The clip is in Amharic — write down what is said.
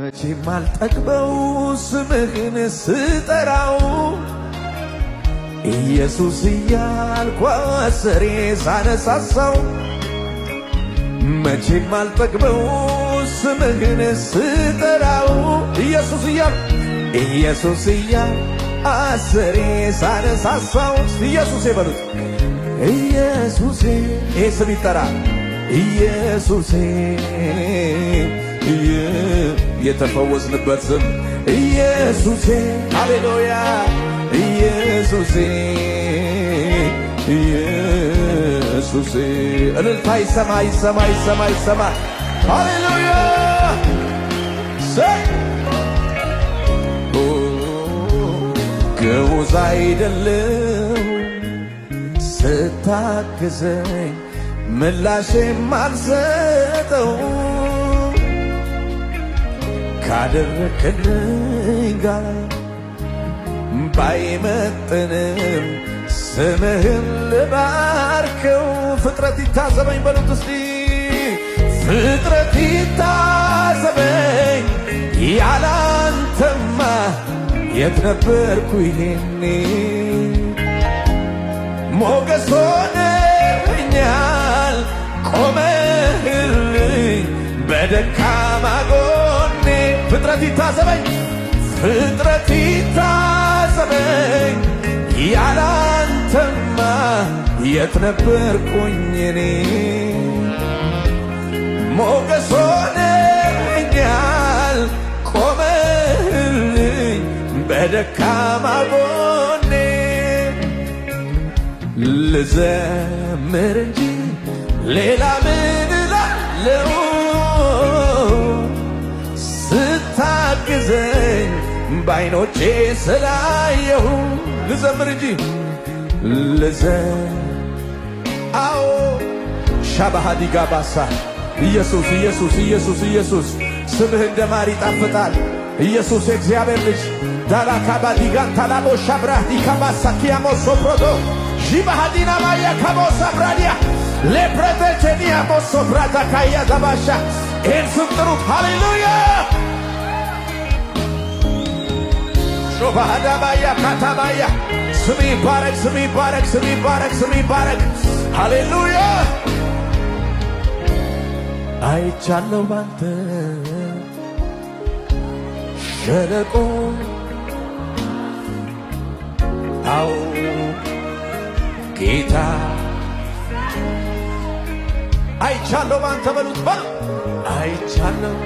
መቼም አልጠግበው ስምህን ስጠራው ኢየሱስ እያልኩ አስሬ ሳነሳሳው መቼም አልጠግበው ስምህን ስጠራው ኢየሱስ እያልኩ ኢየሱስ እያልኩ አስሬ ሳነሳሳው ኢየሱሴ በሉት ኢየሱሴ ይሄ ስም ይጠራ ኢየሱሴ የተፈወስንበት ስም ኢየሱሴ ሃሌሉያ ኢየሱሴ ኢየሱሴ እልልታ ይሰማ ይሰማ ይሰማ ይሰማ ሃሌሉያ ግዑዝ አይደለም ስታግዘኝ ምላሼም አልሰጠው ካደረክልኝ ጋር ባይመጥንም ስምህን ልባርከው። ፍጥረት ይታዘበኝ በሉት እስቲ ፍጥረት ይታዘበኝ ያላንተማ የት ነበርኩ ይሄኔ ሞገስ ሆነኸኛል ቆመህልኝ በደካማ ጎኔ ፍጥረት ይታዘበኝ ፍጥረት ይታዘበኝ ያላንተማ የት ነበርኩኝ እኔ ሞገስ ሆነኸኛል ቆመህልኝ በደካማ ጎኔ ልዘምር እንጂ ሌላ ምን እላለሁ ስታግዘኝ በዓይኖቼ ስላየሁ ልዘምር እንጂ አዎ ሻባሃዲጋ ባሳ ኢየሱስ ኢየሱስ ኢየሱስ ኢየሱስ ስምህ እንደ ማር ይጣፍጣል። ኢየሱስ የእግዚአብሔር ልጅ ዳላካባዲጋን ታላቦ ሻብራዲካ ባሳ ኪያሞ ሶፕሮዶ ዢባሃዲና ማያ ካቦሳ ብራዲያ ሌፕረቴቼኒያ ሞሶ ብራታ ካያ ዛባሻ ይህን ስም ጥሩት። ሃሌሉያ ሾባሃዳባያ ካታባያ ስም ይባረክ፣ ስም ይባረክ፣ ስም ይባረክ፣ ስም ይባረክ። ሃሌሉያ አይቻለሁ ባንተ ሸለቆ አዎ ጌታ አይቻለሁ ባንተ በሉት በሉ አይቻለሁ።